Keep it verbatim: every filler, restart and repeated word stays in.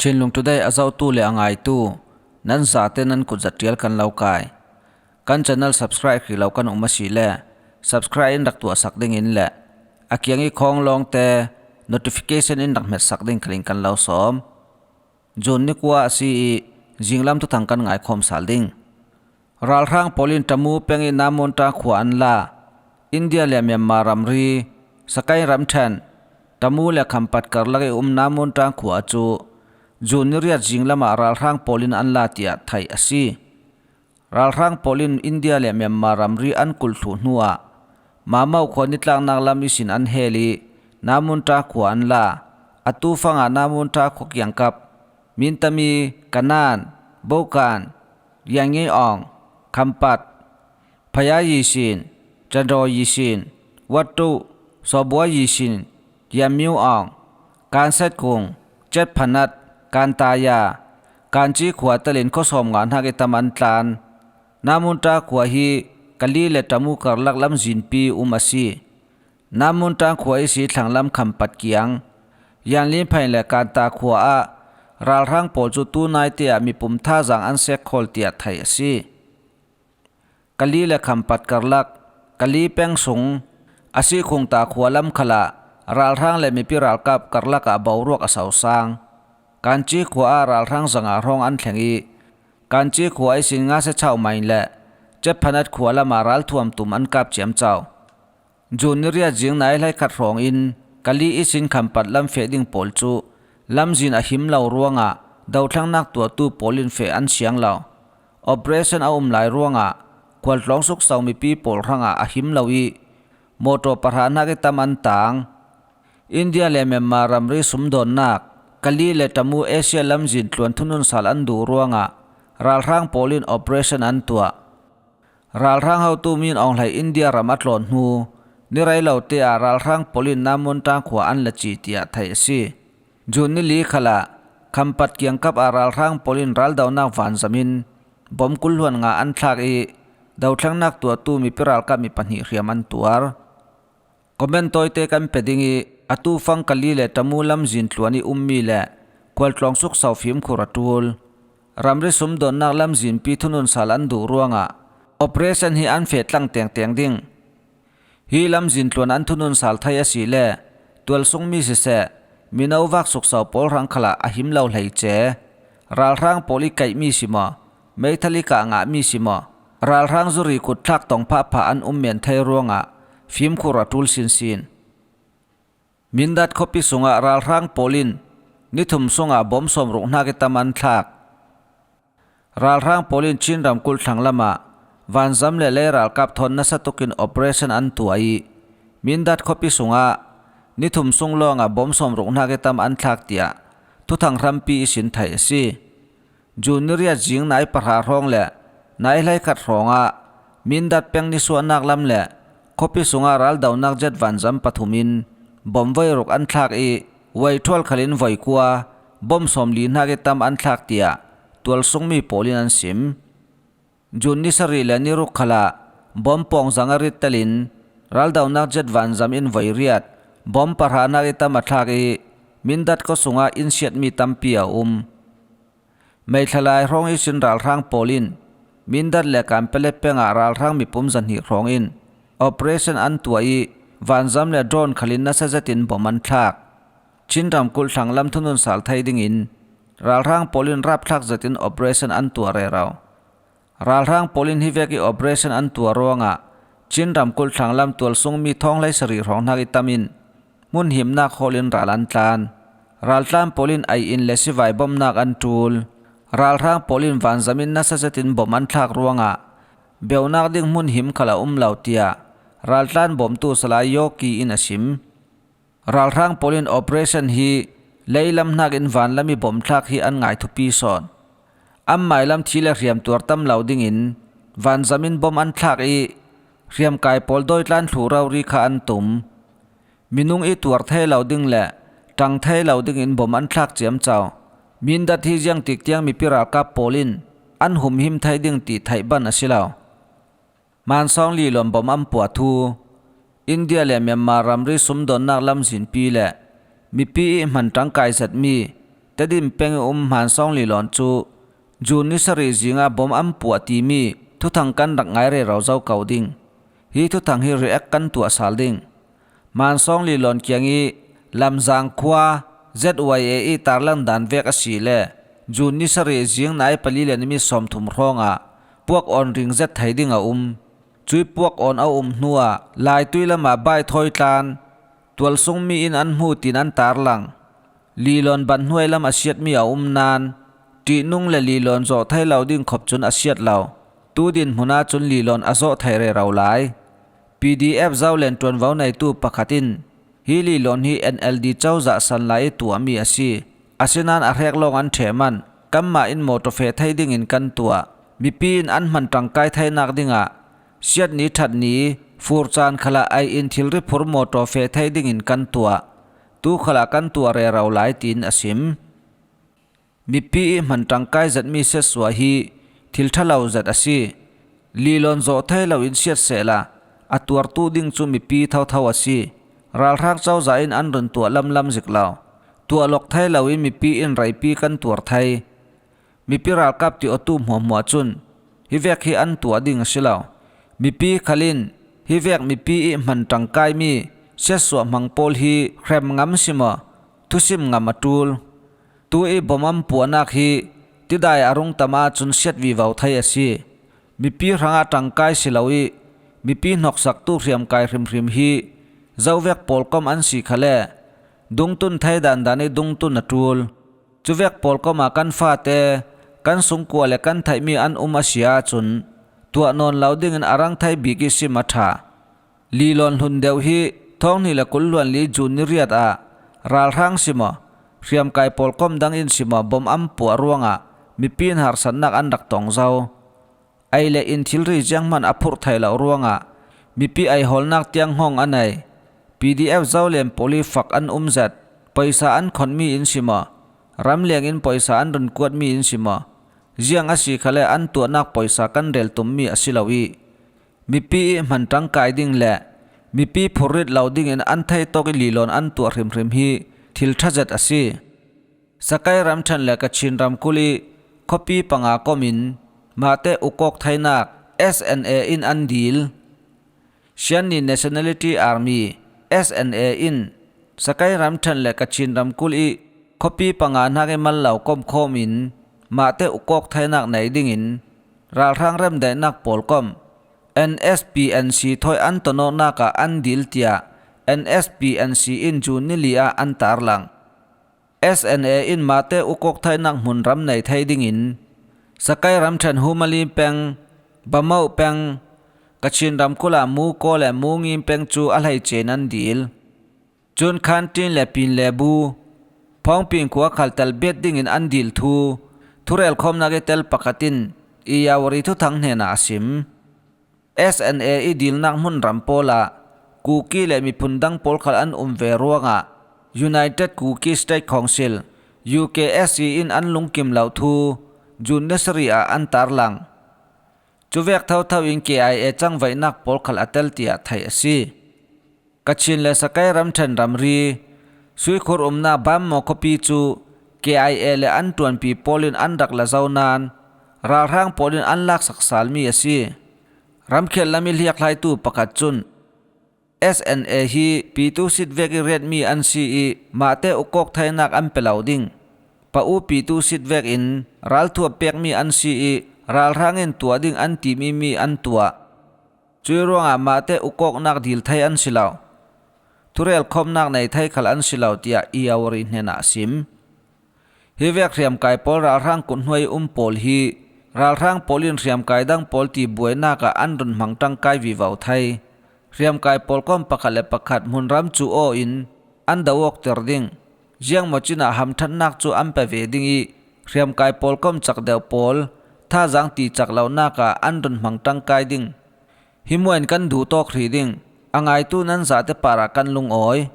Chinlung Today a zotu le a ngaitu nan zate nan kutzat tial kan lo kai. Kan channel subscribe hrih lo kan um a si le subscribe in rak tuahsak dingin le a kiang i khawng lawngte notification in rak hmetsak ding khaling kan lo sawm. June ni kua a si i zinglam thuthang kan ngaikhawm sal ding. Ralhrang pawl in Tamu peng i Namunta khua an la. India le Myanmar ramri, Sagaing ramṭhen, Tamu le Khampat karlak i um Namunta khua cu June ni riat zinglam ah ralhrang pawl in an la tiah theih a si. Ralhrang pawl in India le Myanmar ramri an kulh thluh hnuah Mamau khua nitlaknak lam ihsin an hel i Namunta khua an la. Atu fangah Namunta khua kiangkap Mintami, Kanan, Bokan, Yangi Aung, Khampat, Phaya Yisin, Chando Yisin, Wattu, Sobua Yisin, Yamiu Aung, Kanset Kung, Chet Phanat, Kantaya, Kanci khua telin khuasawm ngah hnak i tam an tlan. Namunta khua hi Kali le Tamu karlak lamzinpi um a si. Namunta khua i si thlanglam Khampat kiang Yanlin Phain le Kanta khua ah ralhrang pawl cu tunaite ah mipum thazaang an sek khawl tiah theih a si. Kali le Khampat karlak, Kali peng sung, a si khungta khua lam khalah ralhrang le mipi ralkap karlak ah boruak a sosang. Kanci khua ah ralhrang zanga hrawng an thleng i, Kanci khua ihsin Ngase Chau Main le Chet Phanat khua lamah ralthuam tum an kap ciamco. June ni riat zing nai hleikhat hrawngin Kali ihsin Khampat lam feh ding pawl cu lamzin a him lo ruangah dothlennak tuahtu pawl in feh an siang lo. Operation a um lai ruangah khualtlawng sukso mipi pawl hrangah a him lo i mawtaw pahra hnak i tam an tang. India le Myanmar ramri sumdawnnak Kali le Tamu Asia lamzin tluan thunun sal an duh ruangah ralhrang pawl in operation an tuah. Ralhrang hotu Min Aung Hlaing India ram a tlawn hnu ni rei lote ah ralhrang pawl in Namunta khua an la ci tiah theih a si. June ni li khalah Khampat kiangkap ah ralhrang pawl in raldonak vanzam in bom kul hluan nga an thlak i dothlennak tuahtu mipi ralkap mi pahnih hriam an tuar. Comment tawite kan pe ding i, atu fang Kali le Tamu lamzin tluan i ummi le khualtlawng sukso fimkhur a ṭul ramri sumdawnnak lamzinpi thunun sal an duh ruangah operation hi an feh tlang tengteng ding. Hi lamzin tluan an thunun sal thei a si le tualsungmi siseh, mino vak sukso pawl hrang khalah a him lo hleice, ralhrang pawl i kaihmi si maw, meithal i kah ngahmi si maw, ralhrang zuri kut thlak tong phahphah an um men thei ruangah fimkhur a ṭul sinsin. Mindat khuapi sungah ralhrang pawl in ni thum sungah bom sawm ruk hnak i tam an thlak. Ralhrang pawl in Chin ramkulh thlang lamah vanzam le lei ralkap thawn nasa tukin operation an tuah i, Mindat khuapi sungah ni thum sung lawngah bom sawm ruk hnak i tam an thlak tiah thuthang hrampi ihsin theih a si. June ni riat zing nai pahra hrawng le nai hleikhat hrawngah Mindat peng nisuahnak lam le khuapi sungah raldonak jet vanzam pathum in bom voi ruk an thlak i, voi ṭual khalin voi kua, bom sawmli hnak i tam an thlak tiah tualsungmi pawl in an sim. June ni sarih le ni ruk khalah bom pawngzang a rit telin raldonak jet vanzam in voi riat, bom pahra hnak i tam a thlak i, Mindat khuasungah in siatmi tampi a um. Meithlalai hrawng ihsin ralhrang pawl in Mindat le Kanpele pengah ralhrang mipum zahnih hrawng in operation an tuah i, vanzam le drone khalin nasa zetin bom an thlak. Chin ramkulh thlang lam thunun sal thei dingin ralhrang pawl in rapthlak zetin operation an tuah rero. Ralhrang pawl in hivek i operation an tuah ruangah Chin ramkulh thlang lam tualsungmi thawng hleisarih hrawng hnak i tam in hmun himnak hawl in ral an tlan. Raltlan pawl in ai-in le sivai bomnak an ṭul. Ralhrang pawl in vanzam in nasa zetin bom an thlak ruangah beunak ding hmun him khal a um lo tiah raltlan bawmtu Salai Yoki in a sim. Ralhrang pawl in operation hi leilam hnakin vanlam i bom thlak hi an ngai thupi sawn. An mailam thi le hriam tuar tam lo dingin vanzam in bom an thlak i hriamkai pawl dawitlan thlu rori kha an tum. Minung i tuar thei lo ding le ṭang thei lo dingin bom an thlak ciamco. Mindat hi ziangtik tiang mipi ralkap pawl in an humhim thei ding ti theih ban a si lo. Mansawng liluam bom an puah thu, India le Myanmar ramri sumdawnnak lamzinpi le mipi i hman ṭangkai zetmi Tedim peng i um Hmansawng Lilawn cu June ni sarih zinga bom an puah timi thuthang kan rak ngai rero zo ko ding. Hi thuthang hi react kan tuah sal ding. Hmansawng Lilawn kiang i Lamzang khua Z Y A i tarlang dan vek a si le June ni sarih zing nai pali le nimi sawmthum hrawngah puak awn ring zet thei ding a um. Cui puak awn a um hnuah Laitui lamah baithawi tlan tualsung mi in an hmu tiin an tarlang. Lilawn ban hnuai lam a siatmi a um nan, Tihnung le Lilawn zawh thei lo ding khop cun a siat lo. Tu dinhmun ah cun Lilawn a zawh thei rero lai. P D F Zoland ṭuanvo neitu pakhat in, hi Lilawn hi N L D cozah san lai i tuahmi a si. Asinain a hrek lawng an ṭheh man, kanmah in mawtaw feh thei dingin kan tuah. Mipi in an hman ṭangkai theinak dingah siat ni ṭhat ni fur caan khalah ai in thilri phur mawtaw feh thei dingin kan tuah. Tu khalah kan tuah rero lai, tiin a sim. Mipi i hman ṭangkai zetmi siatsuah hi thil ṭha lo zet a si. Lilawn zawh thei loin siat sehla a tuartu ding cu mipi thotho a si. Ralhrang cozah in an run tuah lamlam zik lo. Tuah lawk thei loin mipi in reipi kan tuar thei. Mipi ralkap ti awtu hmuahhmuah cun hi vek hi an tuah ding a si lo. Mipi khal in hi vek mipi i hman ṭangkaimi siatsuah hmang pawl hi hrem ngam si maw, thusim ngam a ṭul. Tu i bom an puahnak hi tidai a rung tam ahcun siat vivo thei a si. Mipi hrangah ṭangkai si lo i mipi hnoksaktu hriamkai hrimhrim hi zovek pawlkom an si khal le dungtun thei dandan i dungtun a ṭul. Cuvek pawlkom ah kan fate, kan sungkua le kan theihmi an um a si ahcun tuah nawn lo dingin a rang thei bik i sim a ṭha. Lilawn hlun deuh hi thawng hnih le kul hluan li June ni riat ah ralhrang si maw, hriamkai pawlkom dang in si maw, bom an puah ruangah mipi in harsatnak an rak tong zo. Ei le in thilri zianghman a phurh thei lo ruangah mipi eihawlnak tiang hngawng a nei. P D F Zoland pawl i fak an um zet, poisa an khonhmi in si maw, ramleng in poisa an run kuatmi in si maw, ziang a si khal le an tuahnak poisa kan rel tummi a si lo i mipi i hman ṭangkai ding le mipi phurrit lo dingin an theitawk i Lilawn an tuah hrimhrim hi thil ṭha zet a si. Sakai ramṭhen le Kachin ramkulh i khuapi panga kom in mahte ukawk theinak S N A in an dil. Shan Nationality Army, S N A, in Sakai ramṭhen le Kachin ramkulh i khuapi panga hnak i mal lo komkhawm in mahte ukawk theinak nei dingin ralhrang remdaihnak pawlkom N S P N C thawi an tonawknak ah an dil, tiah N S P N C in June ni li ah an tarlang. S N A in mahte ukawk theinak hmunram nei thei dingin Sakai ramṭhen Humali peng, Bamauh peng, Kachin ramkulh ah Mukaw le Mungin peng cu a hleice in an dil. Cun Khantin le Pinlebu, Phawngpin khua khal tel bet dingin an dil thu thurelkhawmnak i tel pakhat in Iyawari thuthang hnenah a sim. S N A i dilnak hmunram pawl ah Kuki le miphun dang pawl khal an um ve ruangah United Kuki State Council, U K S C, in an lungkim lo thu June ni sarih ah an tarlang. Cuvek thotho in K I A cangvaihnak pawl khal a tel, tiah theih a si. Kachin le Sakai ramṭhen ramri, Suikhur umnak Bammaw khuapi cu K I A le an ṭuanpi pawl in an rak la zo nan, ralhrang pawl in an laksak salmi a si. Ramkhial lam i hliakhlaitu pakhat cun, S N A hi pitu sit vek i retmi an si i mahte ukawk theinak an pe lo ding. Pa u pitu sit vek in ralthuap pekmi an si i ralhrang in tuah ding an timi mi an tuah. Cui ruangah mahte ukawknak dil thei an si lo. Thurelkhawmnak nei thei khal an si lo, tiah Iyawari hnenah a sim. Hi vek hriamkai pawl ralhrang kuthnuai um pawl hi ralhrang pawl in hriamkai dang pawl ti buainak ah an run hmang ṭangkai vivo thei. Hriamkai pawlkom pakhat le pakhat hmunram cu aw in an do awkter ding. Ziangmaw cinah hamṭhatnak cu an pe ve ding i hriamkai pawlkom cak deuh pawl thazaang ti cak lonak ah an run hmang ṭangkai ding. Hi muain kan duhtawk hrih ding, a ngaitu nan zate parah kan lungawi.